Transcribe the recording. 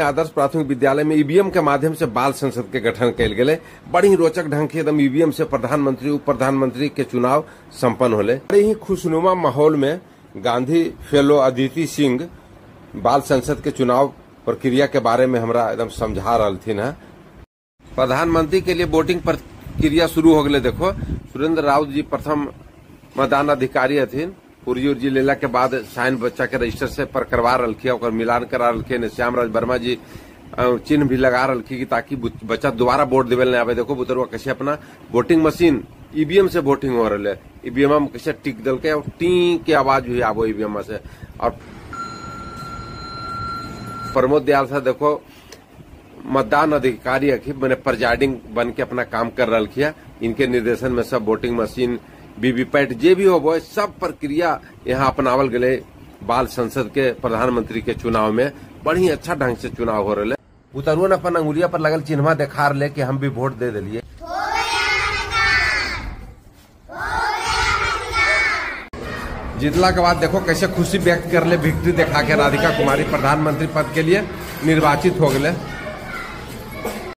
आदर्श प्राथमिक विद्यालय में ईवीएम के माध्यम से बाल संसद के गठन कयल गेलै। बड़ी रोचक ढंग के एकदम ईवीएम से प्रधानमंत्री उप प्रधानमंत्री के चुनाव संपन्न होले। बड़े ही खुशनुमा माहौल में गांधी फेलो अदिति सिंह बाल संसद के चुनाव प्रक्रिया के बारे में हमरा एकदम समझा रहलथिन है। प्रधानमंत्री के लिए वोटिंग प्रक्रिया शुरू हो गए। देखो सुरेंद्र राउत जी प्रथम मतदान अधिकारी हथिन। पुर्जी उर्जी लेला के बाद साइन बच्चा के रजिस्टर से पर करवा रखिए, ओकर मिलान करा रखिए। श्यामराज वर्मा जी चिन्ह भी लगा रखी ताकि बच्चा दोबारा वोट देवे नहीं आवे। देखो बुतरुआ कैसे अपना वोटिंग मशीन ईवीएम से वोटिंग हो रहा है। ईवीएम में कैसे टिक दल के और टी के आवाज भी आबो ईवीएम से। और प्रमोद दयाल साहब देखो मतदान अधिकारी अखी मैंने प्रिजाइडिंग बन के अपना काम कर रहा। इनके निर्देशन में सब वोटिंग मशीन वीवीपैट जे भी हो सब प्रक्रिया यहाँ अपनावल गए बाल संसद के प्रधानमंत्री के चुनाव में। बड़ी अच्छा ढंग से चुनाव हो रहा है। उतरुअन अपन अंगुलिया पर लगल चिन्हवा देखा रहे कि हम भी वोट दे दिलिए। जीतला के बाद देखो कैसे खुशी व्यक्त कर ले, विक्ट्री देखा के राधिका कुमारी प्रधानमंत्री पद के लिए निर्वाचित हो गए।